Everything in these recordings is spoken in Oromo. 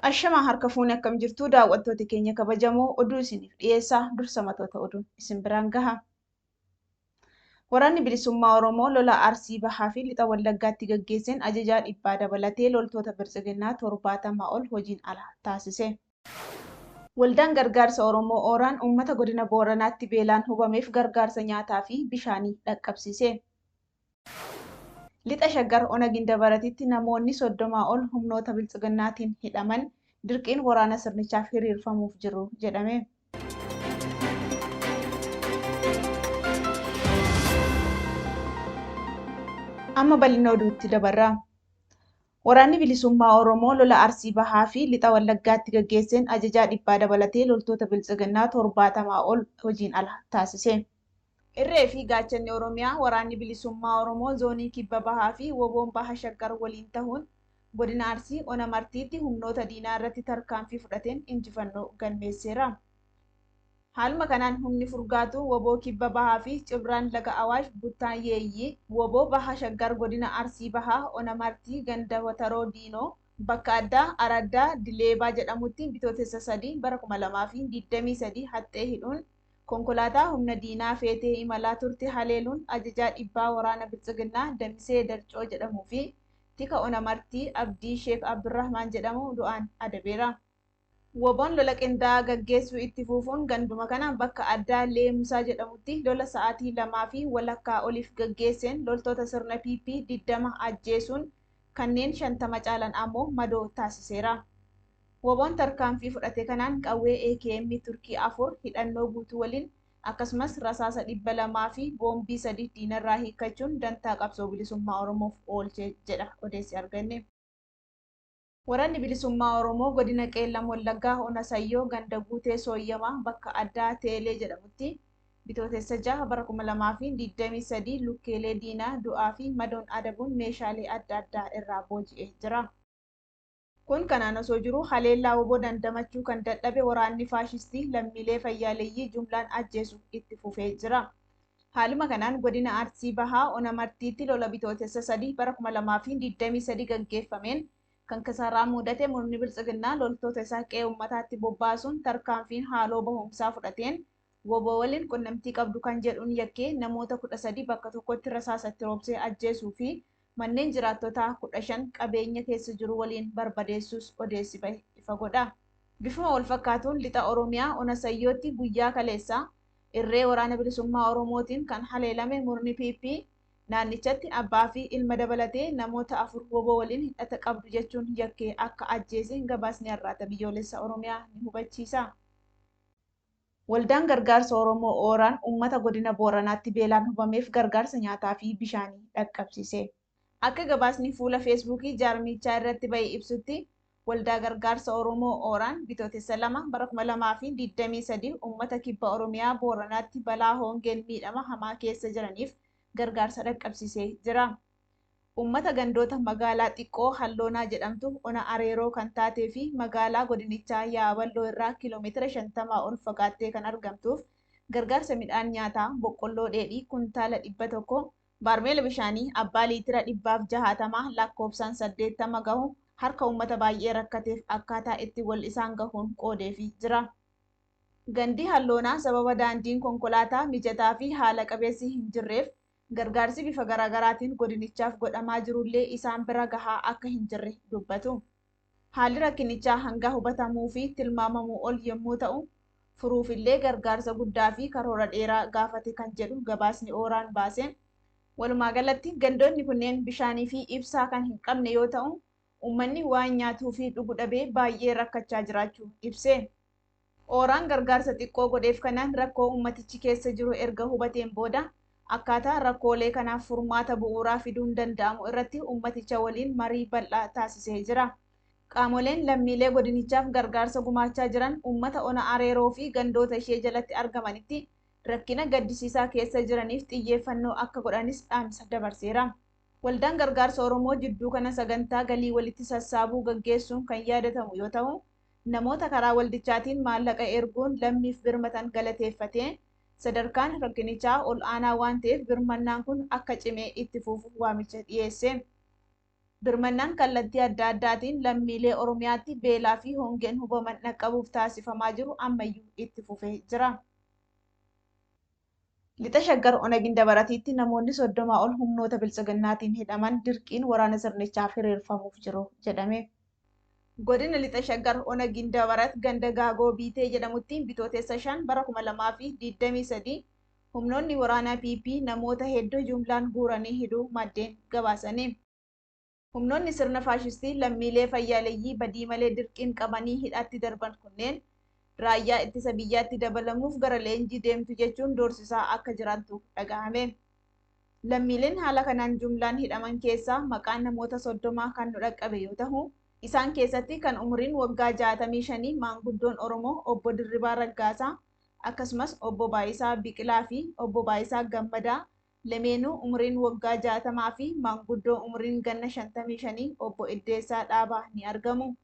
Ashamaa harka fuunee akkam jirtu daawwattoota keenya kabajamoo oduu isiniif dhiyeessaa dursa matoota oduun isin biraan gaha. Waraanni bilisummaa Oromoo lola Arsii Bahaa fi Lixa Wallaggaatti gaggeesseen ajajaa dhibbaa dabalatee loltoota Biltsiginnaa 70 ol hojiin ala taasise. Waldaan gargaarsa Oromoo Ooraan uummata godina Booranaatti beelaan hubameef gargaarsa nyaataa fi bishaanii dhaqqabsiise. Lixa Shaggar Ona Gindabaratitti namoonni 30 ol humnoota Biltsiginnaatiin hidhaman dirqiin waraana sirnichaaf hiriirfamuuf jiru jedhame. Amma bal'ina oduutti dabarra. Waraanni Bilisummaa Oromoo lola Arsii Bahaa fi Lixa Wallaggaatti gaggeesseen ajajaa dhibbaa dabalatee loltoota Biltsiginnaa 70 ol hojiin ala taasise. Irree fi Gaachanni Oromiyaa Waraanni Bilisummaa Oromoo Zoonii Kibba Bahaa fi Woboon Baha Shaggar waliin tahuun Godina Arsii Ona Martiitti humnoota diinaa irratti tarkaanfii fudhateen injifannoo galmeesseera. Haaluma kanaan humni furgaatuu wbo Kibba Bahaa fi Cibraan Laga Awaash Buttaan Yeeyyii wbo Baha Shaggar Godina Arsii Bahaa Ona Martii Ganda Wataroo Diinoo bakka addaa Araddaa Dileebaa jedhamutti Bitootessa 3 bara 2023 haxxee hidhuun konkolaataa humna diinaa feetee imalaa turte haleeluun ajajaa dhibbaa waraana Biltsiginnaa Damisee Darcoo jedhamuu fi tika Ona Martii Abdii Sheek Abdurrahmaan jedhamu du'aan adabeera. Wbon lola qindaa'aa gaggeessuu itti fuufuun ganduma kana bakka addaa Leemusaa jedhamutti lola sa'aatii lamaa fi walakkaa oliif gaggeesseen loltoota sirna PP 20 ajjeesuun kanneen 50 caalan ammoo madoo taasiseera. Wbon tarkaanfii fudhate kanaan qawwee AKM Turkii 4 hidhannoo guutuu waliin akkasumas rasaasa 200 fi boombii 3 diinarraa hiikkachuun dantaa qabsoo bilisummaa Oromoof oolche jedha odeessi arganne. Waraanni Bilisummaa Oromoo Godina Qeellam Wallaggaa Ona Sayyoo ganda Guutee Sooyyamaa bakka addaa Teelee jedhamutti Bitootessa 6 bara 2023 lukkeelee diinaa du'aa fi madoon adabuun meeshaalee adda addaa irraa booji'ee jira. Kun kanaan osoo jiruu haleellaa wbo dandamachuu kan dadhabe waraanni faashistii lammiilee fayyaaleyyii jumlaan ajjeesu itti fufee jira. Haaluma kanaan Godina Arsii Bahaa Ona Martiitti lola Bitootessa 3 bara 2023 gaggeeffameen kan kisaaraa muudate murni Biltsiginnaa loltoota isaa qe'ee uummataatti bobbaasuun tarkaanfiin haaloo bahumsaa fudhateen wbo waliin qunnamtii qabdu kan jedhuun yakkee namoota 13 bakka tokkotti rasaasa itti roobsee ajjeesuu fi manneen jiraattotaa 15 qabeenya keessa jiru waliin barbadeessuus odeessi bahe ifa godha. Bifuma wal fakkaatuun Lixa Oromiyaa Ona Sayyootti guyyaa kaleessaa irree Waraana Bilisummaa Oromootiin kan haleelame murni PP, naannichatti abbaa fi ilma dabalatee namoota 4 wbo waliin hidhata qabdu jechuun yakkee akka ajjeese gabaasni Arraata Biyyoolessa Oromiyaa ni hubachiisa. Waldaan Gargaarsa Oromoo Ooraan uummata godina Booranaatti beelaan hubameef gargaarsa nyaataa fi bishaanii dhaqqabsiise. Akka gabaasni fuula Feesbuukii jaarmiyichaa irratti bahe ibsutti, Waldaa Gargaarsa Oromoo Ooraan Bitootessa 2, bara 2023 uummata Kibba Oromiyaa Booranaatti balaa hoongeen miidhama hamaa keessa jiraniif gargaarsa dhaqqabsiisee jira. Uummata gandoota magaalaa xiqqoo Halloonaa jedhamtu ona Areeroo kan taatee fi magaalaa godinichaa Yaa'aballoo irraa kiiloomeetira 50 ol fagaattee kan argamtuuf gargaarsa midhaan nyaataa boqqolloo dheedhii kuntaala 100, Baarmeela bishaanii abbaa liitira 160 lakkoofsaan 80 gahu harka uummata baay'ee rakkateef akkaataa itti wal isaan gahuun qoodeefii jira. Gandi Halloonaa sababa daandiin konkolaataa mijataa fi haala qabeessi hin jirreef gargaarsi bifa garaagaraatiin godinichaaf godhamaa jirullee isaan bira gahaa akka hin jirre dubbatu. Haalli rakkinichaa hanga hubatamuu fi tilmaamamuu ol yommuu ta'u, furuufillee gargaarsa guddaa fi karoora dheeraa gaafate kan jedhu gabaasni ORAn baase, walumaagalatti gandoonni kunneen bishaanii fi ibsaa kan hin qabne yoo ta'u, uummanni waan nyaatuu fi dhugu dhabee baay'ee rakkachaa jiraachuu ibse. ORAn gargaarsa xiqqoo godheef kanaan rakkoo uummatichi keessa jiru erga hubateen booda akkaataa rakkoolee kanaaf furmaata bu'uuraa fiduun danda'amu irratti uummaticha waliin marii bal'aa taasisee jira. Qaamoleen lammiilee godinichaaf gargaarsa gumaachaa jiran uummata ona Areeroo fi gandoota ishee jalatti argamanitti rakkina gaddisiisaa keessa jiraniif xiyyeeffannoo akka godhanis dhaamsa dabarseera. Waldaan Gargaarsa Oromoo jidduu kana sagantaa galii walitti sassaabuu gaggeessuun kan yaadatamu yoo ta'u, namoota karaa waldichaatiin maallaqa erguun lammiif birmatan galateeffatee, sadarkaan rakkinichaa ol'aanaa waan ta'eef birmannaan kun akka cimee itti fufu waamicha dhiyeesse. Birmannaan kallattii adda addaatiin lammiilee Oromiyaatti beelaa fi hongeen hubaman dhaqqabuuf taasifamaa jiru ammayyuu itti fufee jira. Lixa Shaggar Ona Gindabaratiitti namoonni 30 ol humnoota biltsiginnaatiin hidhaman dirqiin waraana sirnichaaf hiriirfamuuf jiru jedhame. Godina Lixa Shaggar Ona Gindabarat ganda Gaagoo Biitee jedhamutti Bitootessa 5 bara 2023 humnoonni waraanaa PP namoota hedduu jumlaan guuranii hidhuu maddeen gabaasani. Humnoonni sirna faashistii lammiilee fayyaaleyyii badii malee dirqiin qabanii hidhaatti darban kunneen raayyaa ittisa biyyaatti dabalamuuf gara leenjii deemtu jechuun doorsisaa akka jirantu dhagahame. Lammiileen haala kanaan jumlaan hidhaman keessaa maqaan namoota 30 kan nu dhaqqabe yoo ta'u, isaan keessatti kan umuriin waggaa 65 maanguddoon Oromoo obbo Dirribaa Raggaasaa akkasumas obbo Baayisaa Biqilaa fi obbo Baayisaa Gammadaa lameenuu umuriin waggaa 60 fi maanguddoo umuriin ganna 55 obbo Iddeessaa Dhaabaa ni argamu.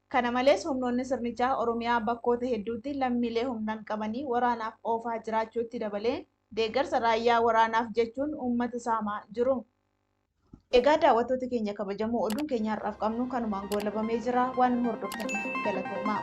Kana malees humnoonni sirnichaa Oromiyaa bakkoota hedduutti lammiilee humnaan qabanii waraanaaf oofaa jiraachuutti dabalee deeggarsa raayyaa waraanaaf jechuun uummata saamaa jiru. Egaa daawwattoota keenya kabajamoo, oduun keenya har'aaf qabnu kanumaan goolabamee jira. Waan nu hordoftaniif galatoomaa.